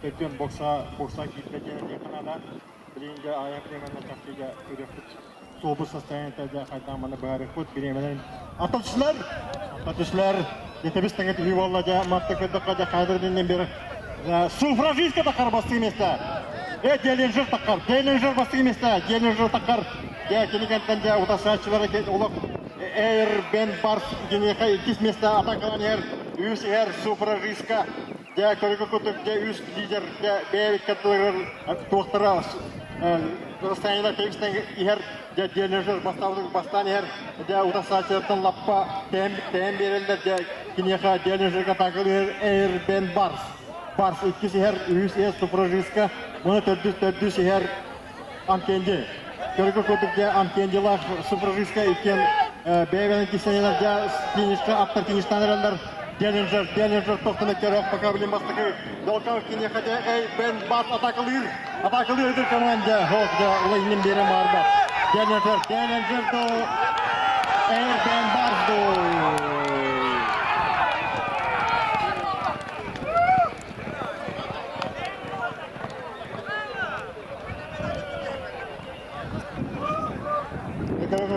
Төрдүөн бокса бокса киирбэт диэн этиэххэ наада. Билигин дьэ аҕыйах бириэмэнэн чахчы дьэ көрүөхпүт. Суолбут состояниета дьэ хайдах маны быһаарыахпыт бириэмэлэрин ата түстүлэр. Ата түстүлэр. Дьэ тэҥэ түһүү буолла дьэ матта көрдөххө дьэ хайдыр иннин бир суфражистка таххар бастыҥ миэстэ. Э Делинжер таххар. Делинжер бастыҥ миэстэ. Делинжер таххар. Дьэ кини кэнтэн дьэ утасааччылары олох Эйр Бен Барс киниэхэ иккис миэстэ атакалаан иһэр. Үс иһэр суфражистка. Дьэ, көрүгү курдук дьэ үс лидер дьэ бэйэбит каттыларыгар туохтара расстояниелар тэбистэн иһэр дьэ Деллинжер бастаабытын бастаан иһэр дьэ утарсааччылартан лаппа тэйэн тэйэн биэрэллэр дьэ киниэхэ Деллинжерга атаакалыыр Эйр Бен Барс Барс иккис иһэр үһүс иһэр Суфражистка уонна төрдүс төрдүс иһэр Амкенди. Көрүгү курдук дьэ Амкендилаах Суфражистка иккиэн бэйэ-бэйэни кисэнилэр дьэ финишка аттар фиништаан эрэллэр. Деллинджер, Деллинджер тохтон өттөрөх пока билин бастакы Долков киниэхэ дьэ эй Бен Бас атакалыыр. Атакалыыр ыдыр команда. Хок дьэ улайынын биэрэн баарбат. Деллинджер, Деллинджер до Эй Бен Барс до.